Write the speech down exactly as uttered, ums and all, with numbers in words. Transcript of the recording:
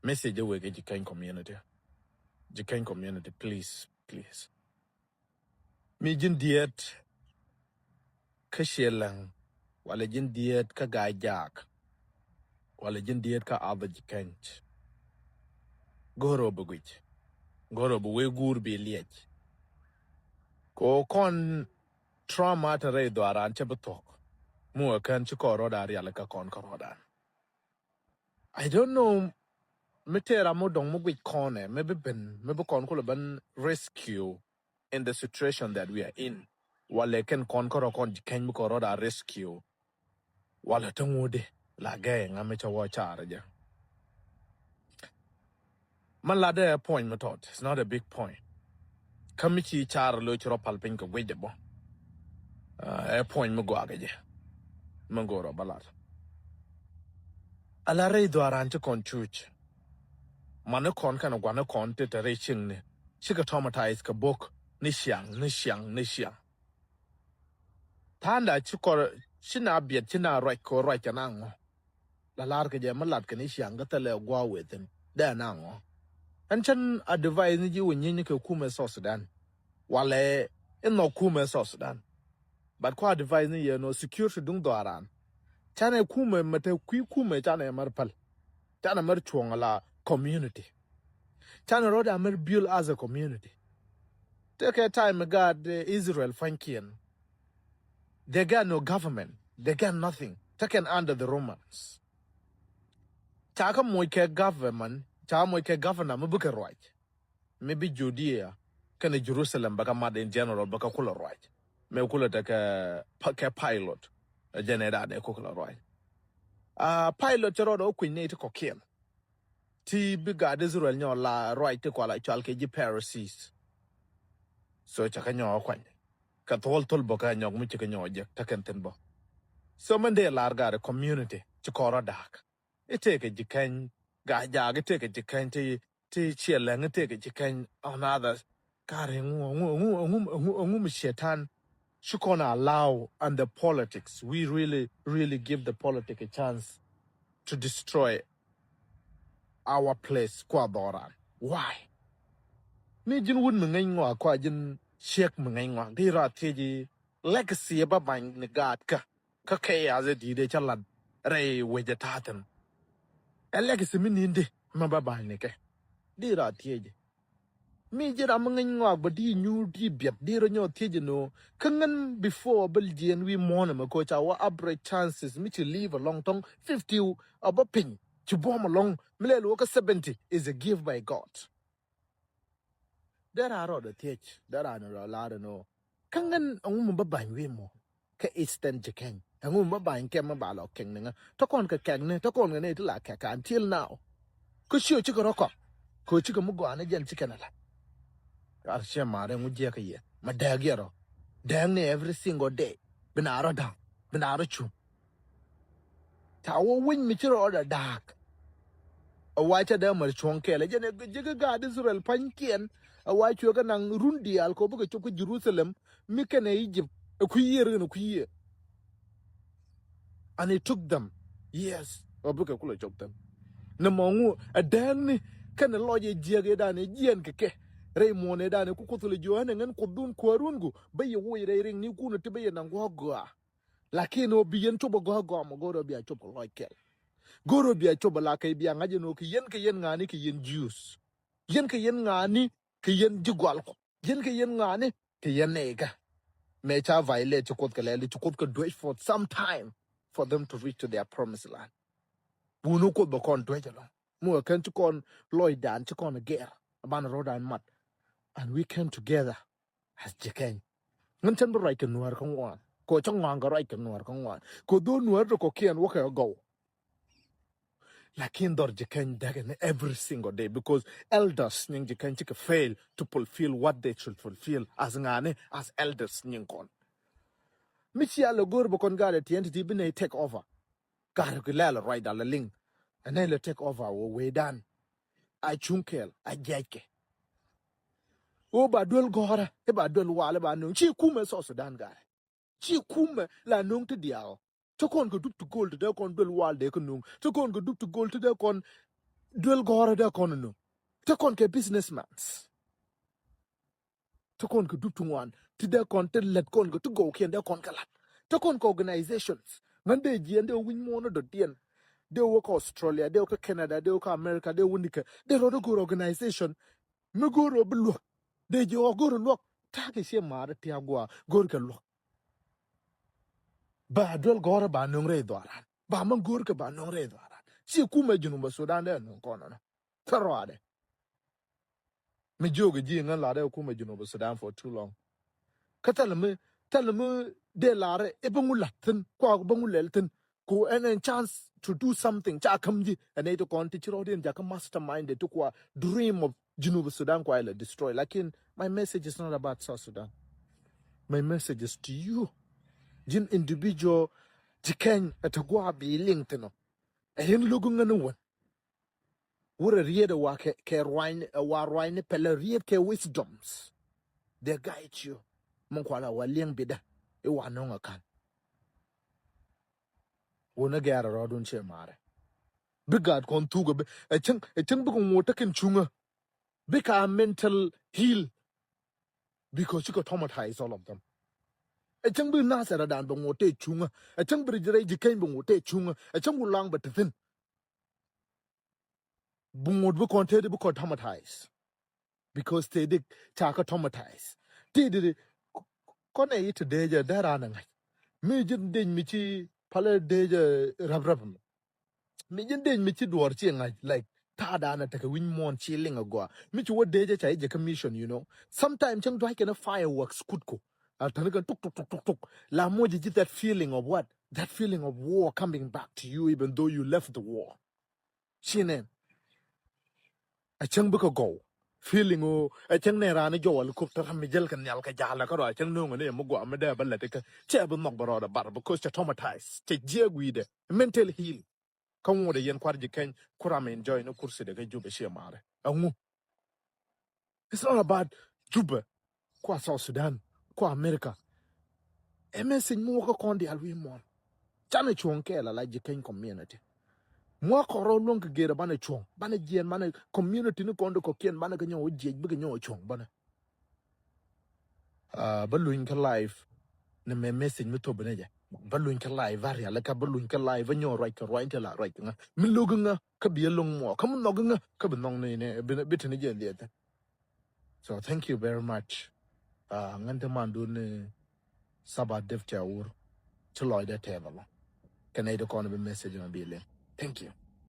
Message wek Jikäny community. Jikäny community, please, please. Mi ji̱n diet kä Ciɛlɛŋ, wala ji̱n diet kä Gaajaak, wala ji̱n diet kä Abac Kɛny. Go̱rɔ bi guic. Go̱rɔ bi wee guur bi liɛc. Ko kɔn trauma te rɛy dhuaaran cɛ bi thuɔ̱k. Mi wä kɛn ci kɔn rɔɔdan rial kä kɔn kä rɔɔdan. I don't know. Mi tëë ram mi dɔ̱ŋ mi guic kɔnɛ, mi bi ben, mi bi kɔn kulɛ ben rescue in the situation that we are in. Walɛ kɛn kɔn kärɔ kɔn Jikäny mi kɔn rɔɔdan rescue. Walɛ te ŋuudi la gɛɛ ŋa mi cɛ wä car jɛ. Ma latdɛ ɛ point mi tɔt, it's not a big point. Kä mi ci car lo ci rɔ pal piny kɛ guic jɛ bɔ. Ah, ɛ point mi gɔaa kɛ jɛ. Mi go̱o̱rɔ ba lat. Ala rɛy dhuaaran ci kɔn cuc. Mani kɔn kɛn guani kɔn ti te rɛy cieŋni. Cikɛ traumatize kɛ bok ni ciaŋ, ni ciaŋ, ni ciaŋ. Tha̱a̱ŋda ci kɔr, ci na biɛt, ci na ruac kɛ ruac kɛ na ŋɔ. La lar kɛ jɛ mi lat kɛ ni ciaŋ kä thilɛ gua̱a̱ wethin. Dee na ŋɔ. Ɛn cɛn advice ni ji̱ wä nyieeny ni kɛ kumɛ South Sudan. Walɛ in nhɔk kumɛ South Sudan. But kua advice ni yɛ nɔ security duŋ dhɔaran. Canɛ kumɛ mɛ te kui̱ kumɛ canɛ mɛr päl. Canɛ mɛr cuɔ̱ŋ la community. Canɛ rɔɔdan mɛr build as a community. Tekɛ time mi gaat, eh, Israel pua̱nykiɛn. They got no government. They got nothing. Tekɛn under the Romans. Ca kä moc kɛ government, ca moc kɛ governor mi bikɛ ruac. Mi bi Judea kɛnɛ Jerusalem bɛ kɛ mat in general bɛ kɛ kulɛ ruac. Mi kulɛ tekɛ pa-, kɛ Pilate. Ɛ jɛn ɛ da̱a̱ dee kulɛ ruac. Ah, Pilate cɛ rɔɔdɛ wä kui̱ny nɛy ti kɔ̱kiɛn. Ti bi gaat Israel nyɔ la ruac ti kua la cual kɛ ji̱ Pharisees. So cɛ kɛ nyɔ kuany. Kɛ thuɔl thol bä kɛ nyɔk mi ci kɛ nyɔ jek tekɛn thin bä. So mɛn dee lar gaat community ci kɔrɔ da̱a̱k. I̱ tëëkɛ Jikäny, Gaajaak, i̱ tëëkɛ Jikäny ti, ti Ciɛlɛŋ, i̱ tëëkɛ Jikäny on others. Kari ŋu, ŋu, ŋu, ŋu, ŋu, ŋu mi Cɛtan ci kɔn allow and the politics. We really, really give the politic a chance to destroy our place kua dhɔran. Why? Mi ji̱n wut mi ŋäc ŋɔak kua ji̱n ciek mi ŋäc ŋɔak. Di ra thiec i̱ legacy ɛ bä bany ni gaat kä. Kä kɛ yath ɛ di̱i̱t ɛ cä lat rɛy wec ɛ ta̱a̱thin. Ɛ legacy mi ni̱n di mɛ bä ba̱a̱ny ni kɛ. Di ra thiec. Mi ji̱ ram mi ŋäc ŋɔak bä di nyuur di biɛt di rɔ nyɔk thiec ni ɣöö kä ŋän before bä jiɛn wi̱i̱ muɔ̱ɔ̱n ɛmɛ ko̱ ca wä average chances mi ci live along tɔ̱ŋ fifty ɔ bä piny ci buɔ̱m along mi lɛl wä kä seventy is a gift by God. Dee raan rɔɔdɛ thiec, dee raan rɔ lar ɛn ɣöö kä ŋän ɛŋu mi bä ba̱ny wi̱i̱ muɔ̱ɔ̱n kä Eastern Jikäny? Ɛŋu mi bä ba̱ny kɛm mi ba lɔ kɛŋ ni ŋä? Te kɔn kɛ kɛŋ ni, te kɔn kɛ ni ti la kɛk until now. Kä ciö cikɛ rɔ kɔk kä cikɛ mi gɔaa ni jɛn cikɛ ni la. Ar ciɛ ma̱a̱r ɛŋu jiɛk kɛ yɛ ma dɛɛk yɛ rɔ. Dɛɛk ni every single day. Bi na rɔ da̱ŋ, bi na rɔ cuŋ. Ca wä winy mi ci rɔɔdɛ da̱a̱k. A wa cä dee mär cuɔ̱ŋ kɛɛl ɛ jɛn ɛ ji̱ kä gaat Israel pa̱nykiɛn. A wa cuɛ kɛ naŋ run diaal kɛ wä bikɛ cop kä Jerusalem mi kɛnɛ Egypt ɛ kui̱ yiëër kɛnɛ kui̱ yiëër. And it took them years ɛ wä bikɛ kulɛ cop them. Nɛ mɔ ŋu ɛ dääkni kɛnɛ lɔc ɛ jiääk ɛ danɛ jiɛɛn kɛ kɛ rɛy muɔ̱ɔ̱n ɛ danɛ ku Kuoth lɛ jiö ɣän ɛ ŋän Kuothdun kuäärun ku bä yɛ woc rɛy riŋnikun ɛ ti bä yɛ naŋ gua̱a̱k gɔaa. Lakin ɣöö bi yɛn cop ɛ gɔ̱a̱k gɔaa mɔ go̱o̱r ɣöö bia cop kɛ lɔc kɛl. Go̱o̱r ɣöö bia cop ɛ la kɛ bia ŋa̱c ɛn ɣöö kɛ yɛn kɛ yɛn ŋa̱a̱ni kɛ yɛn Jews. Yɛn kɛ yɛn ŋa̱a̱ni kɛ yɛn ji̱ gɔal kɔ. Yɛn kɛ yɛn ŋa̱a̱ni kɛ yɛn nɛɛkä. Mëë ca violate ci Kuoth kɛ lɛl ci Kuoth kɛ duec for some time for them to reach to their promised land. Wuni Kuoth bɛ kɔn duec ɛlɔ̱ŋ. Mi wä kɛn ci kɔn lɔcdan ci kɔn gɛr. Banɛ rɔ̱dan mat. And we came together as Jikäny. Ŋän cän bi ruac kɛ nuäär kä ŋuan. Kɛ cä ŋuan kɛ ruac kɛ nuäär kä ŋuan. Kɛ dho̱o̱ nuäär ti kɔ̱kiɛn wä kɛ gɔw. Lakin dhɔr Jikäny däkɛ ni every single day because elders nyin Jikäny cikɛ fail to fulfill what they should fulfill as ŋa̱ni as elders nyin kɔn. Mi cia lɛ go̱o̱r bɛ kɔn gaat ɛ tiɛn ti ti bi nɛy take over. Gaat kɛ lɛl ruacdan lɛ liŋ. Ɛ nɛy lɛ take over wä wecdan. A cuŋ kɛɛl a jiackɛ. Wä ba duel gɔ̱rä i̱ ba duel wal i̱ ba nöŋ ci kumɛ South Sudan gaat. Ci kumɛ la nöŋ ti diaal. Te kɔn kɛ dup ti go̱o̱l ti dee kɔn duel wal dee kä nöŋ. Te kɔn kɛ dup ti go̱o̱l ti dee kɔn duel gɔ̱rä dee kɔn nɔ. Te kɔn kɛ businessmans. Te kɔn kɛ dup ti ŋuan ti dee kɔn te lät kɔn kɛ ti gɔw kiɛn dee kɔn kɛ lat. Te kɔn kɛ organizations. Ŋän dee jiɛn dee winy muɔn dɔ̱diɛn. Dee wä kä Australia, dee wä kä Canada, dee wä kä America, dee wä nikɛ dee rɔ dee go̱r organization. Mi go̱r wä bi luäk dee jiɛ wä go̱r luäk. Ta̱a̱ kɛ ciɛ ma̱a̱r ti a gua̱a̱ go̱r kɛ luäk. Ba duel gɔ̱rä ba nöŋ rɛy dhuaran. Ba man go̱o̱r kɛ ba nöŋ rɛy dhuaran. Ci kumɛ Junub Sudan dee nöŋ kɔn nɔ. Thäruadɛ. Mi jiök ji̱ ŋän lat dee kumɛ Junub Sudan for too long. Kä thilɛ mi, thilɛ mi dee lar i̱ bi ŋu lat thi̱n kua bi ŋu lɛl thi̱n. Ku ɛn ɛn chance to do something ca käm ji̱ ɛn nɛy ti kɔn ti ci rɔɔdiɛn jakä mastermind ti kua dream of Junub Sudan kua ilɛ destroy. Lakin my message is not about South Sudan. My message is to you. Ji̱n individual ti kɛny ɛ ti gua̱a̱ bi liŋ thi̱n ɔ. Ɛ yɛn lo̱k ŋän wän. Wurɛ riet ɛ wa kɛ, kɛ ruany, ɛ wa ruany ni pɛlɛ riet kɛ wisdoms. They guide you. Min kual a wa liɛŋ bidä i̱ wa nöŋ a kan. Wun ɛ gɛ̈r a rɔɔdun ciɛ ma̱a̱rɛ. Bi gaat kɔn thuk ɛ bi ɛ cäŋ, ɛ cäŋ bikɛ ŋuɔ̱t tekin cuŋä. Bika mental heal. Because cikɛ traumatize all of them. Ɛ cäŋ bi nath ɛ rɔɔdan bɛ ŋuɔ̱t tëë cuŋä. Ɛ cäŋ bi rɛy ji̱ keny bɛ ŋuɔ̱t tëë cuŋä. Ɛ cäŋ wulaŋ bɛ te thi̱n. Bi ŋuɔ̱t bi kɔn tëëdi bi kɔn traumatize. Because tëëdi ca kä traumatize. Tëëdi kɔn ɛ yi te dee jɛ dee raan ɛ ŋa̱c. Mi ji̱n dec mi ci palä dee jɛ rap rap mi. Mi ji̱n dec mi ci duɔ̱ɔ̱r ci ŋa̱c, like, ta̱a̱ da̱a̱n a tekɛ wi̱ny muɔ̱ɔ̱n ci liŋ a gɔaa. Mi ci wä dee jɛ ca yi jɛ kä mission, you know. Sometimes cäŋ dua̱c kɛn fireworks kut ko. A täni kɛn tuk tuk tuk tuk tuk. La moc ji̱ that feeling of what? That feeling of war coming back to you even though you left the war. Ci nɛn. A cäŋ bikɛ gɔw. Feeling o, a cäŋ nɛ raan jɔw helicopter mi jäl kɛ nhial kɛ ja̱l kɛ rɔ, a cäŋ no̱o̱ŋ ni mi gɔaa mi dee bä lät kɛ. Cɛ bi nhɔk bä rɔɔdɛ bar because cɛ traumatize. Cɛ jiɛk wi̱i̱dɛ. Mental heal. Kä ŋuɔ̱t ɛ yɛn kua̱r ji̱ keny, ku ram enjoy ni kursi dɛ kä Jubɛ ciɛ ma̱a̱rɛ. Ɛŋu? It's not about Jubɛ. Kua South Sudan, kua America. Ɛ message mi wä kä kɔn diaal wi̱i̱ muɔ̱ɔ̱n. Canɛ cuɔ̱ŋ kɛɛl ala ji̱ keny community. Mua̱ kɔn rɔ luäŋ kɛ gɛɛr banɛ cuɔ̱ŋ, banɛ jiɛn, banɛ community ni kɔn di kɔ̱kiɛn, banɛ kɛ nyɔk jiɛc, bikɛ nyɔk cuɔ̱ŋ banɛ. Ah, bä luny kä live ni mɛ message mi thop ni jɛ. Bä luny kä live, bä rial kä bä luny kä live, bä nyɔk ruac kɛ ruac ti la ruac kɛ ŋa. Mi lo̱k ŋa kä bi lo̱ŋ mɔ, kä mi nhɔk ŋa kä bi nhɔk ni, ni bi, bi te ni jɛ dhieth. So thank you very much. Ah, ŋän ti man dun ni Sabat Def Ca Wur. Ci lɔcdɛ tɛth alɔ. Kɛ nɛy ti kɔn bi message ma bi liŋ. Thank you.